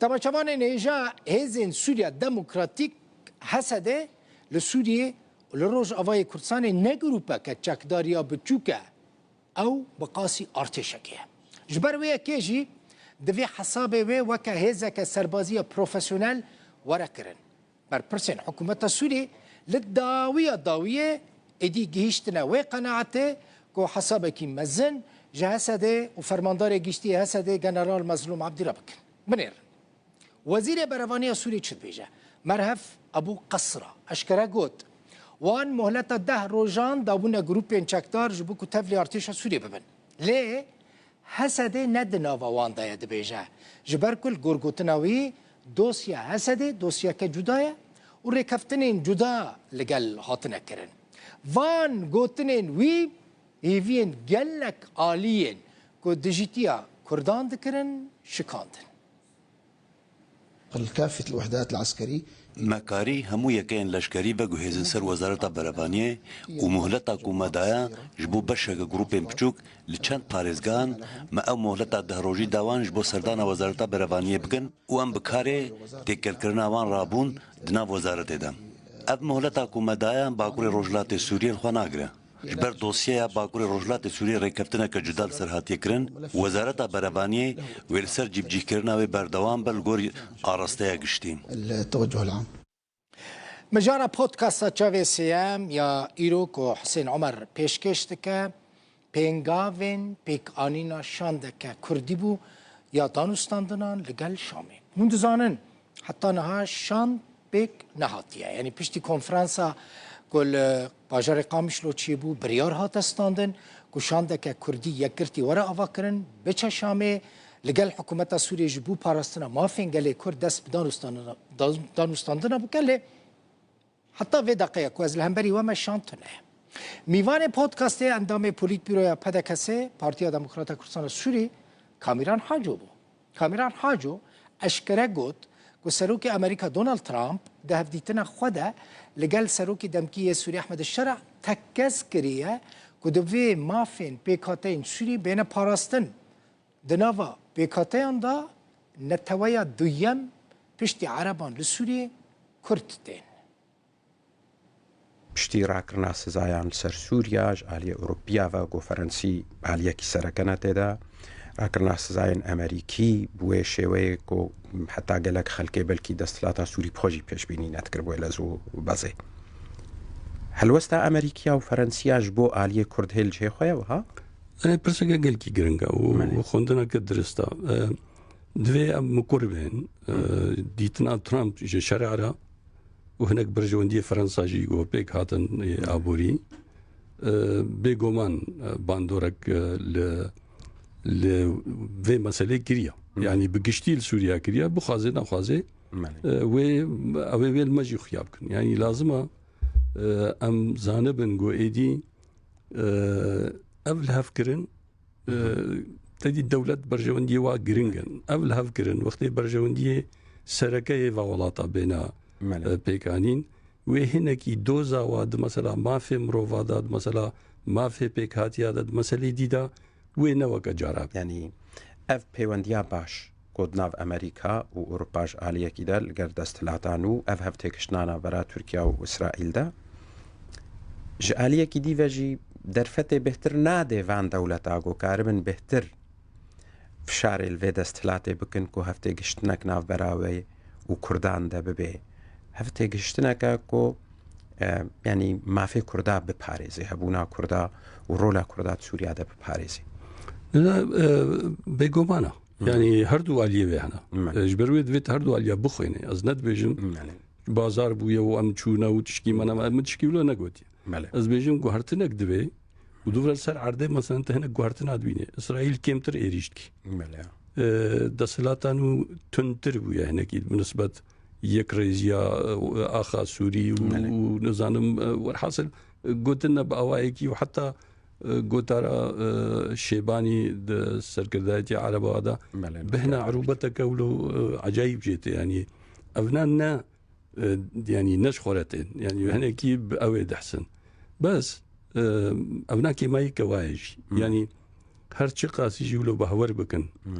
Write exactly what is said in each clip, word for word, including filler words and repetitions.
Temaşevanên hêja, hêzên Sûriya Demokratîk, H S D, li Sûriyê û li Rojavayê Kurdistanê ne grûpeke çekdar ya biçûk e, ew bi qasî artêşekê ye. Ji ber wê yekê jî divê hesabê wê weke hêzeke serbazî ya profesyonel were kirin. Berpirsên hikûmeta Sûriyê li dawiya dawiyê êdî gihîştine wê qenaetê ku hesabekî mezin ji H S D û fermandarê giştî yê H S D General Mezlûm Ebdî re bikin. Binêrin. Wezîrê Berevaniya Sûriyê çi dibêje? Merhef Ebû Qesra eşkere got, wan mohleta deh rojan dabûne grûpên çekdar ji bo ku tevlî artêşa Sûriyê bibin. Lê H S D ne di nava wan de ye, dibêje. Ji ber ku li gor gotina wî, dosya H S D dosyeke cuda ye û rêkeftinên cuda li gel hatine kirin. Van gotinên wî hêviyên gelek aliyên ku dijîtiya Kurdan dikirin, şikandin. الكافة الوحدات العسكرية. Me karî hemû yekeyên leşkerî veguhêzin ser Wezareta Berevaniyê û muhleta ku me daye ji bo beşeke grûpên piçûk li çend parêzgehan, me ew muhleta deh rojî da wan ji bo serdana Wezareta Berevaniyê bikin û em bi karê têkelkirina wan rabûn di nav wezaretê de. Ev muhleta ku me daye Bakurê Rojhilatê Sûriyê li xwe nagire. Ji ber dosyeya Bakurê Rojhilatê Sûriyê rêkeftineke cuda li ser hatiye kirin, Wezareta Berevaniyê wê li ser cîbicîhkirina wê berdewam be li gor arasteya giştî. التوجه العام. Mijara podcasta Çavê Sêyem ya îro ku Husên Omer pêşkêş dike, pêngavên pêkanîna şandeke kurdî bû ya danûstandinan li gel Şamê. Hûn dizanin, heta niha şand pêk nehatiye. Yanî piştî konferansa ku li bajarê Qamişlo çêbû, biryar hate standin ku şandeke kurdî yekgirtî were avakirin, biçe Şamê, li gel hikûmeta Sûriyê ji bo parastina mafên gelê Kurd dest bi danûstandina, dan-, danûstandina bike, lê heta vê deqeya ku ez li hemberî we me, şand tune ye. Mîvanê podcastê endamê Polîtbîroya P D K S, Partiya Demokrata Kurdistana Sûrî, Kamîran Haco bû. Kamîran Haco eşkere got ku Serokê Amerîka Donald Trump di hevdîtina xwe de li gel Serokê demkî yê Sûrî Ehmed Şera tekkez kiriye ku divê mafên pêkhateyên Sûrî bêne parastin. Di nava pêkhateyan de neteweya duyem piştî Ereban li Sûriyê Kurd tên. Piştî rakirina sizayan li ser Sûriya ji aliyê Ewropiya ve, ku Ferensî aliyekî sereke ne tê de, rakirina sizayên Amerîkî bi wê şêweyê ku heta gelek xelkê belkî desthilata Sûrî bi xwe jî pêşbînî nedikir, wê lez û bezê. Helwesta Amerîkiya û Ferensiya ji bo aliyê Kurd hê li cihê xwe ye wiha? E, pirseke gelkî giring e û, Belê. û xwendineke dirist e. E, divê em mikur bên. E, Hı. dîtina Trump ji şerê re û hinek berjewendiyê Fransa jî ku pêk hatin, e, aborî, e, bêguman, e, bandorek, e, li, li vê meselê kiriye. Hı. Yanî bi giştî li Sûriya kiriye, bixwaze nexwaze, Belê. e, wê, ew ê wê li me jî xuya bikin. Yanî lazim e, e, em zanibin ku êdî, e, ev lihevkirin, e, Hı hı. tedî dewlet berjewendiyê wa giring in. Ev lihevkirin, wextê berjewendiyê sereke yê va welata bêna, Belê. e, pêkanîn, wê hinekî doza wa di mesela mafê mirova de, di mesela mafê pêkhatiya de, di meselê dî de wê ne weke cara be. Yanî ev pêwendiya baş ku di nav Amerîka û Ewropa ji aliyekî de li gel desthilata nû, ev hevtêkiştina navbera Tirkiye û Îsraîl de, ji aliyekî dî ve jî derfetê bêhtir nade van dewleta ku karibin bêhtir fişarê li vê desthilatê bikin ku hevtêgiştinek navbera wê û Kurdan de bibe. Hevtêgiştineke ku, e, yanî mafê Kurda biparêzê, hebûna Kurda û rola Kurda di Sûriya de biparêzê. Lê, e, bêguman e. Hı. Yanî her du aliyê wê hene. Hı. E, ji ber wê divê tu her du aliya bixwînî. Ez ne dibêjim Hı. bazar bûye û em çûne û tişkî me nema. Em tişkî wilo negotiye. Belê. Ez bêjim guhertinek divê û dû re li ser erdê, meselen, tu hinek guhertina dibînî. Îsraîl kêmtir êrîş dikî. Belê. E, desthilata nû tundtir bûye hinekî bi nisbet yekrêziya, e, axa Sûrî û, Belê. û nizanim, e, werhasil, e, gotin ne bi awayekî û heta, e, gotara, e, Şêbanî di serkirdayetiya Ereba de Belê, bihna belê. erûbeteke wilo, e, ecayîb jê tê. Yanî evna ne, e, yanî ne ji xwe re tên. Yanî Belê. hinekî bi ew ê dihsin. Bes, e, evna kêmayî kewaye jî. Hı. Yanî her çiqasî jî wilo behwer bikin. Hı.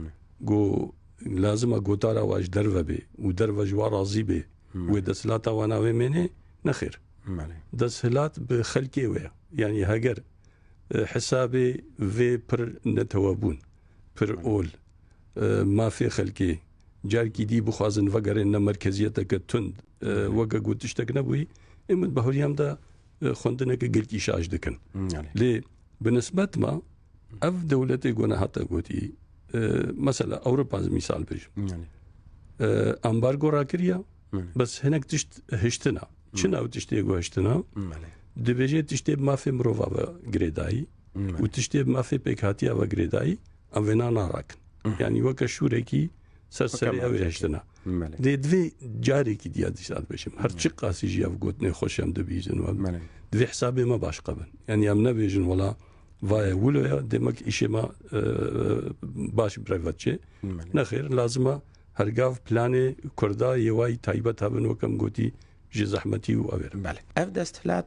Go lazim e gotara wa ji derve bê û derve ji wa razî bê, wê desthilata wa navê mênê, nexêr. Belê. Desthilat bi xelkê wê ye. Yanî heger, e, hesabê vê pir netewebûn, pir ol, e, mafê xelkê, carkî dî bixwazin vegerin ne merkeziyeteke tund, e, weke ku tiştek nebûyî, ê min bahuriyam de, e, xwendineke gelkî şaş dikin. Belê. Lê bi nisbet me, ev dewletê ku nehate gotî, e, mesela Ewropa, ez mîsal bêjim. Belê. E, ambargo rakiriye, Belê. Bes hinek tişt hiştina. Çi Belê. Nav tiştê ku hiştina? Belê. Dibêje tiştê bi mafê mirova ve girêdayî Belê. Û tiştê bi mafê pêkhatiya ve girêdayî, em vêna narakin. Yanî weke şûrekî ser Weke serê ew ê mafekî. Hiştina. Belê. Dê divê carekî diya dîsa dibêjim. Her çi qasî jî ev gotinê xweş em dibîzin we. Belê. Divê hesabê me baş qebin. Yanî em nebêjin wela vaye wilo ya, demek îşê me, e, baş bi rê ve çê. Belê. Nexêr, lazim e her gav planê Kurda yê wayî taybet hebin, weke min gotî, ji zehmetî û ew ê re. Belê. Ev desthilat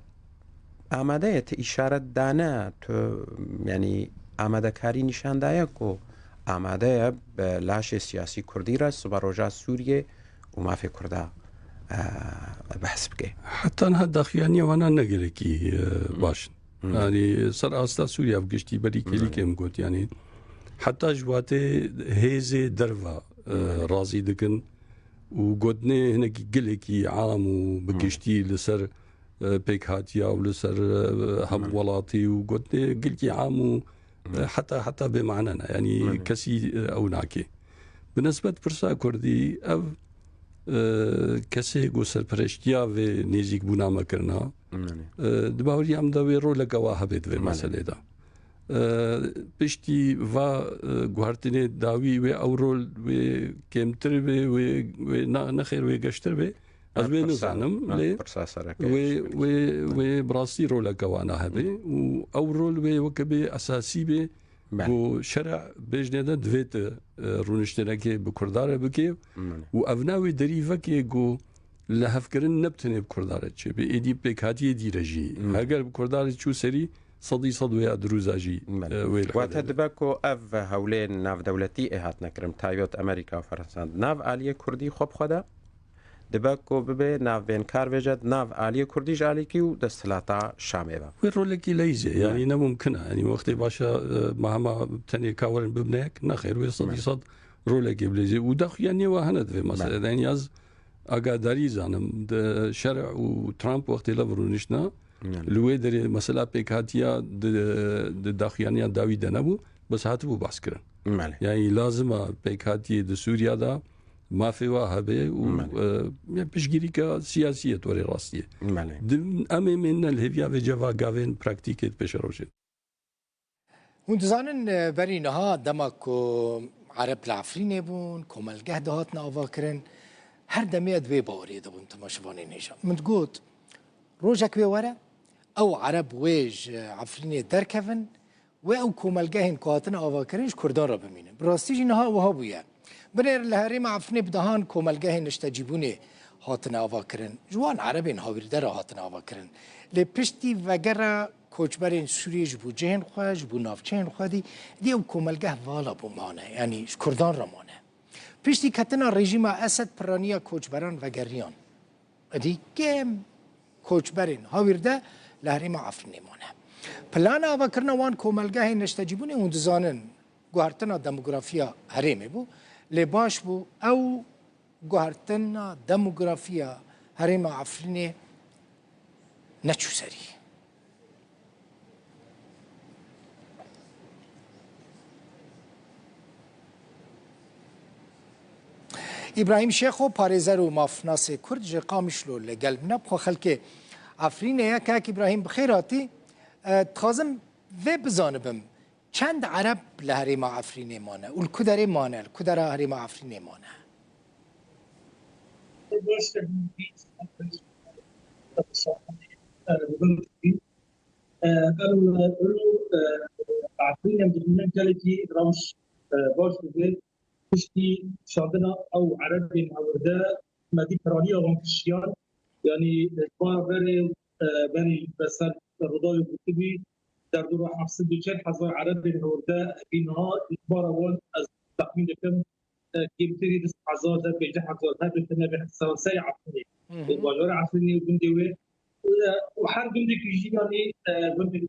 amade ye, tu îşaret dane, tu, yanî, amadekarî nîşan daye ku amade ye bi laşê siyasî Kurdî re siberoja Sûriyê û mafê Kurda, e, behs bike. Heta niha daxuyaniya wana ne gelekî, e, baş in. Hı. Yanî ser asta Sûriya bi giştî berî Hı. kêlîkê min got, yanî heta ji watê hêzê derva, e, Hı. razî dikin û gotinê hinekî gelekî am û bi Hı. giştî li ser, e, pêkhatiya û li ser, e, hemwelatî û gotinê gelkî am û, e, Hı. heta, heta bêmane ne. Yanî Hı. kesî, e, ew nake. Bi nisbet pirsa Kurdî, ev, e, kesê ku serpereştiya vê nêzîkbûna me kirina, Hı. e, di bawerî em de wê roleke wa hebe di vê Hı. meselê de. E, piştî va, e, guhertinê dawî wê ew rol wê kêmtir bê, wê, wê na-, nexêr wê geştir bê. Ez Ha, wê pirsa, nizanim, ha, lê pirsa sereke wê, ji wê, wê bi rastî roleke wana hebe Hı. û ew rol wê weke bê esasî bê Belê. ku şerê bêjnê de divê tu, e, rûniştinekê bi Kurda re bikê Belê. û ev ne wê derî vekê ku lihevkirin ne bi tenê bi Kurda re diçe, bi êdî pêkhatiyê dî re jî. Belê. Heger bi Kurda re çû serî, sedî sed wê ya dirûza jî, Belê. e, wê li Wate xwe de. dibe ku ev hewlên navdewletî ê hatine kirin, taybet Amerîka û Fransa, di nav aliyê Kurdî xwe bi xwe de, dibe ku bibe navbênkar vêje di nav aliyê Kurdî ji alîkî û desthilata Şamê ve. Wê rolekî leyzê, Belê. yanî ne mumkin e. Yanî wextê baş e, e, me hema tenê ka werin bibne yek, nexêr, wê sedî Belê. sed rolekê bileyzê. Û daxuyaniyê wa hene di vê meselê Belê. de. Yanî ez agadarî zanim, di şer û Trump wextê lev rûniştine, Belê. li wê derê mesela pêkhatiya di, di daxuyaniya dawî de nebû, bes hatibû behs kirin. Belê. Yanî lazim e pêkhatiyê di Sûriya de mafê wa hebe û, Belê. e, ya piştgirîka siyasî ye, to rê rastiyê. Belê. Di, em ê mênine li hêviya vê ceva gavên praktîkê di pêşerojê. Hûn dizanin, e, berî niha dema ku Ereb li Efrînê bûn, komelgeh dihatin avakirin, her demê ez di wê baweriyê de bûm, temaşevanên hêja. Min digot, rojek wê were, ew Ereb wê ji Efrînê derkevin, wê ew komelgehên ku hatine avakirin ji Kurdan re bimînin. Bi rastî jî niha wiha bûye. Binêr li herêma Efrînê bi dehan komelgehên niştecîbûnê hatine avakirin. Ji wan Erebên hawîrde re hatine avakirin. Lê piştî vegera koçberên Sûriyê ji bo cihên xwe, ji bo navçeyên xwe dî, dî ew komelgeh vala bû mane. Yanî ji Kurdan re mane. Piştî ketina rejîma Esed piraniya koçberan vegeriyan. Êdî kêm koçberên hawîrde li herêma Efrînê mane. Plana avakirina wan komelgehên neştecîbûnê hûn dizanin, guhertina demografiya herêmê bû. Lê baş bû, ew guhertina demografiya herêma Efrînê neçû serî. Îbrahîm Şêxo, parêzer û mafnasê Kurd ji Qamişlo li gel min e, bi xwe xelkê Efrînê ye. Kek Îbrahîm, bi xêr hatî. E, dixwazim vê bizanibim, çend Ereb li herêma Efrînê mane û li ku derê mane, li ku dera herêma Efrînê mane? Baş, e, em, em, e, Efrîn em dibînin gelekî rewş, e, baş dibê. Piştî şandina ew Erebên hewirde me dî piraniya wan kişiyan, yanî, e, ji bar berê, e, berî be ser Rûdawê gotibî, derdora heft sed û çar hezar Erebên hewirde hebî niha, îtibara wan ez texmîn dikim, e, kêmtirî du sed hezar de, pêncî hezar her bi tine bi seranserê Efrînê. Hı hı. Bajarê Efrînê û gundê wê. E, û her gundekî jî, yanî, e, gundekî,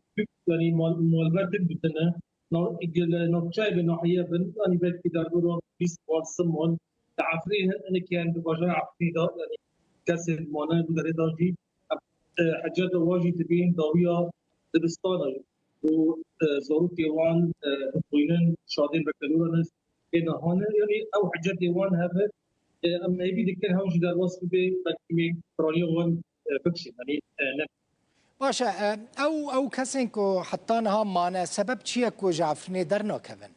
yanî mal, malber din dibitine. Na-, li navçeyê bi nahiye bin, yanî belkî derdora bîst mal, si mal. Li Efrînê hin, hinekî hene di bajarê Efrînê de, yanî kesên mane, bi derê de jî, e, hiceta wan jî dibîn dawiya dibistana jî. Û, e, zarokê wan, e, dixwînin, şadên bekelûran ê niha ne. Yanî ew hicetê wan hebe, e, em hêvî dikin hew jî derbas bibe, belkî mê piraniya wan, e, bikişin. Yanî, e, ne. Baş e, e, ew, ew kesên ku heta niha mane, sebeb çi ye ku ji Efrînê dernakevin?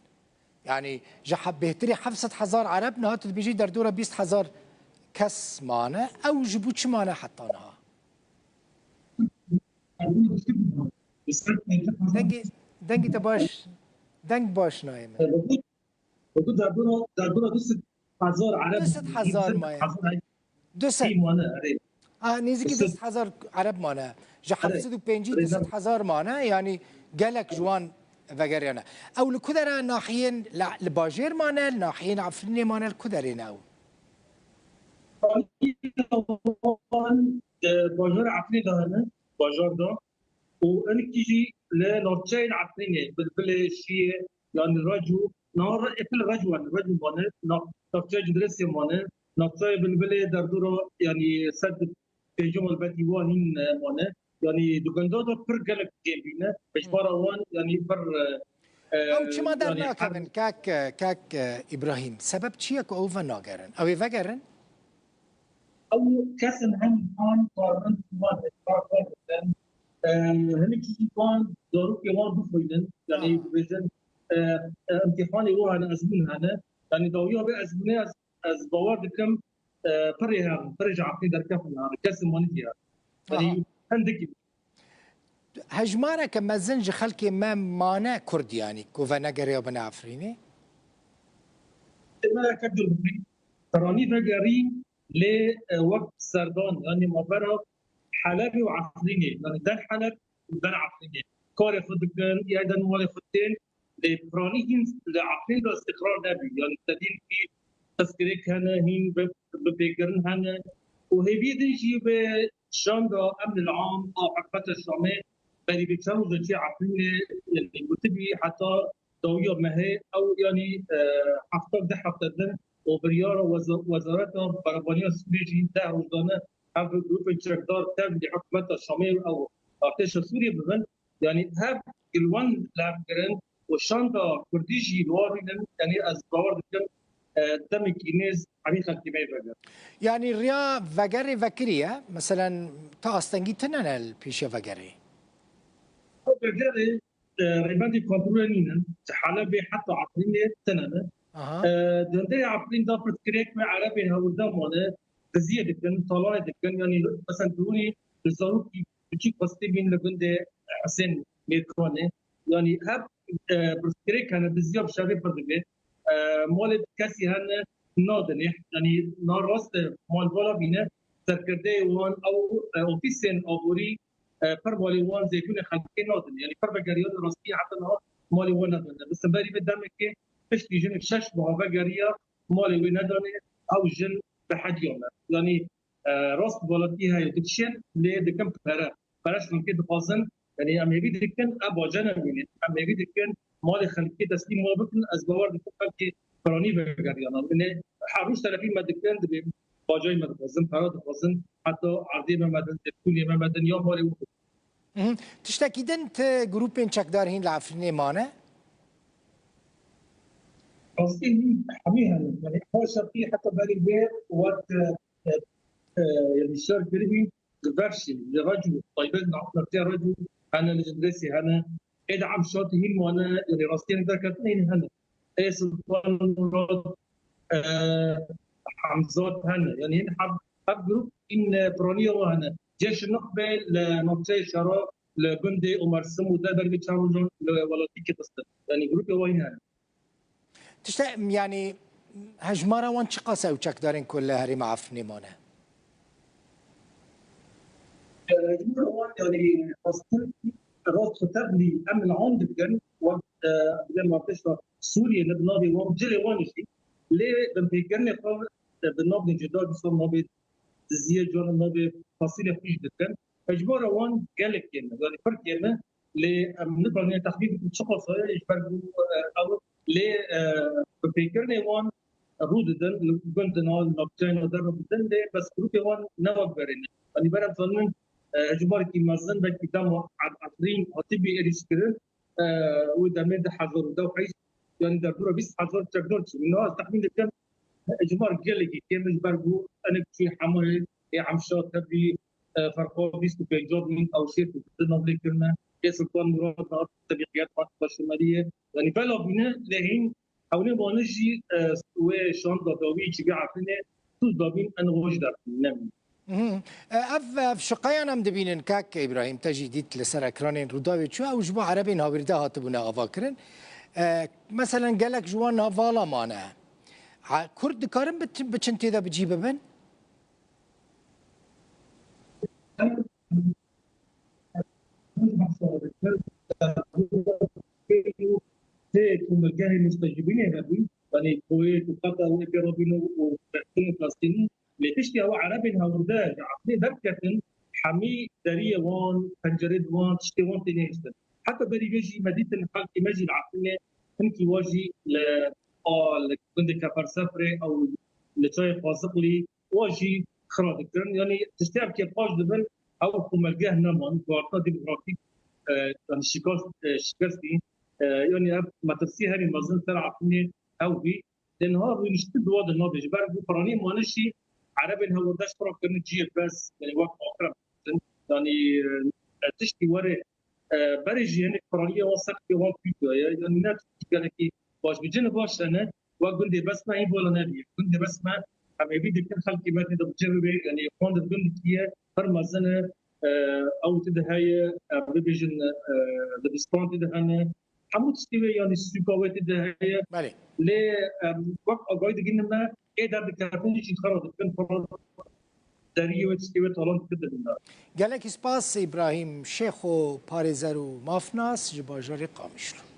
Yanî ji he-, bêhtirî heft sed hezar Ereb, niha tu dibêjî derdora bîst hezar kes mane. Ew ji bo çi mane heta niha? Dengê, dengê te baş, deng baş nayê min. Derdora, derdora du sed hezar Ereb, du sed hezar maye. Du sed. Mane, erê. Ah, nêzîkî du sed hezar Ereb mane. Ji heft sed û pêncî du sed hezar mane, yanî gelek ji wan vegeriyane. Ew li ku dere nahiyên li, li bajêr mane, li nahiyên Efrînê mane, li ku derê ne ew? Wan, e, bajarê Efrînê de hene, bajar de. Û hinkî jî li navçeyên Efrînê, Bilbilê, Şiyê, yanî Reco, niha re-, epil Reco hene, Reco mane, nav-, navçeya Cindresê mane, navçeya Bilbilê derdora, yanî ser di pêncî malbetî wan hîn, e, mane. Yanî di gunda de pir gelek cêbî ne, hejmara wan, yanî pir, e, e, Ew çima yanî dernakevin, her kak, kak, e, Îbrahîm? Sebeb çi ye ku ew venagerin? Ew ê vegerin? Ew kesin hem van karin van kar kar bikin. E, hinek jî van zarokê wan bixwînin. Yanî Aha. dibêjin, e, e, imtîhanê wan hene, ezmûn hene. Yanî dawiya vê ezmûnê ez, ez bawer dikim, e, pirê herin, pirê ji aqlê derkefin herin. Kesin manî diye. Yanî Aha. hindikî. Hejmareke mezin ji xelkê me mane Kurd, yanî ku venegeriya bin Efrînê? Ê me yeke dur bikî. Piranî vegerî lê, e, wek serdan, yanî mabera Helebê û Efrînê, yanî der Heleb û der Efrînê karê xwe dikin, ya den malê xwe tên, lê piranî hîn li Efrîn de îstiqrar nebî. Yanî te dîn kî pirsgirêk hene, hîn bi, bi pêkirin hene. Û hêviyê din jî bi şanda emnil am a hikûmeta Şamê berî bi çend rojê çê Efrînê, yanî gotibî heta dawiya mehê ew, yanî, e, hefta, deh hefte din û biryara weza-, wezareta berebaniya Sûriyê jî deh roj dane ev grûpên çekdar tevlî hikûmeta Şamê ew artêşa Sûriyê bibin. Yanî hev gilwan lev kirin û şanda Kurdî jî li wan rûnin, yanî ez bawer dikim, e, demekî nêz hemî xelkê me yê veger. Yanî riya vegerê vekiriye, meselen, ta astengî tune ne li pêşiya vegerê? Vegerê, e, rêbendê kontrolê nînin. Ji Helebê heta Efrînê tune ne. Aha. E, di hundirê Efrîn de pirsgirêk me Erebên hewirde mane, diziyê dikin, talanê dikin, yanî mesela dûrî li zarokî biçûk xwestî bîn li gundê Hisên Mêrkanê. Yanî hep, e, pirsgirêk hene, diziya bi şevê pir dibe. E, malê kesî hene nadinê. Yanî na rast e, malbala bîne, serkirdeyê wan ew, e, ofîsên aborî, e, pir malê wan zêkûnê xelkê nadin. Yanî pir vegeriyan rastî heta niha malê wan nedane. Bi simberî vê demekê piştî jinik şeş meha vegeriya malê wê nedanê, ew jin bi hediya me. Yanî, e, rast baletî heye, dikişên lê dikin pere. Pere ji xelkê dixwazin, yanî em hêvî dikin, ev bace nemîne. Em hêvî dikin, malê xelkê teslîm wan bikin, ez bawer dikim xelkê piranî vegeriyana. Yanî her roj telefî me dikin, dibê bacayê me dixwazin, pere dixwazin, heta erdê me medin, têkûlê me medin, ya malê wan. Mhm. Tiştekî din ti grûpên çekdar hîn li Efrînê mane? Rastî hîn hemî hene. Yanî her şertî heta berî vê wek, e, e, e, yanî şer kiribî, li Verşî, li Reco, taybet navçeya Reco hene, li Cindresê hene. Ê de em şatî hîn mane, yanî rastiyên derketin hîn hene. Ê Sultan Murad, e, Hemzat hene. Yanî hîn heb, heb grûp hîn, e, piraniya wan hene. Cê Şirnexbê li navçeyê şera, li gundê Omersim û der berî çar rojan li welatîkî xistin. Yanî grûpê wan hîn hene. Tişte, yanî, hejmara wan çiqas e ew çekdarên ku li herêma Efrînê mane? E, hejmara wan, yanî, rast, rast û tevlî em li an dikin, wek, e, bilên artêşa Sûriyê li navê wan, cilê wan jî, Lê binpêkirinê xwe, e, bi navê cuda, dîsa navê diziyê, cana navê fasîlê xwe jî dikin. Hejmara wan gelek kêm e, yanî pir kêm e. Lê em nikarin texmîn bikin çiqas e, ji ber ku, e, ew, lê, e, binpêkirinê wan rû didin, li gund dina, li navçeyên derve didin, lê bes grûpê wan ne wek berê ne. Yanî ber em zanin, e, hejmarekî mezin, belkî dema Efrîn hatibî êrîşkirin, e, wê demê du hezar û deh û heşt, yanî derdora bîst hezar çekdar çûbûn. Niha ez texmîn dikim, hejmar gelekî kêm e, ji ber ku enek çûyî Hemayê, ê Hemşa, Tebî, e, Ferqa bîst û pênc bin ew şêr ku di nav lê kirine, ê Sultan Murad hat, Tebî Qiyad hat, Başûmeriyê. Yanî bela bîne, lê hîn hewnê wane jî, e, wê şanda dawî çivî Efrînê tûz dabîn en xwe ji derxîn nemîn. Mhm. E, ev, ev şiqeyan em dibînin, kak Îbrahîm, te jî dît li ser ekranên Rûdawê çû, ew ji bo Erebên Hawîrde hatibûne avakirin. E, meselen gelek ji wan nav vala mane. Ha, Kurd dikarin bit-, biçin tê de bi cî bibin? Tê komelgehê mustecîbînê hebû, yanî koyê ku qeta wê pê rabîn û, û Festîn û Festînî, lê piştî ew Erebên hewrde ji Efrînê derketin, hemî deriyê wan, pencerê wan, tiştê wan tê nehiştin. Heta berî vê jî me dîtin xelkê me jî li Efrînê hinkî wa jî li, a, li gundê Kefersefrê ew li çayê Qaziqlî, wa jî xira dikirin. Yanî tiştê ev kêfxweş dibin, ew komelgeh neman, guhartina demografîk, e, yanî şikast, e, şikestî, e, yanî ev metirsî herî mezin ser Efrînê ew bî. Lê niha rûniştin di wa de nabe. Ji ber ku piranî manişî Erebên hewirdeş xira kirine cihê bes, yanî wek axir em dikin. Yanî, e, tiştî were, e, berê jî hinek piraniyê wan sextê wan tûtiya ye. Yanî ne tiştî gelekî baş bi cin baş hene. Wek gundê bes me hîn vala nebî. Gundê bes me em hêvî dikin xelkê me tê de bi cih bibe. Yanî Xwendin gundekî ye, pir mezin e, e, ew tê de heye, em bibêjin, e, dibistan tê de hene. Hemû tiştê wê, yanî sûka wê tê de heye. Belê. Lê, em, wek agahî digihînin me, ê derdiketin jî xera dikin, deriyê wê tiştê wê talan dikin dibin de. Gelekî spas Îbrahîm Şêxo, parêzer û mafnas ji bajarê Qamişlo.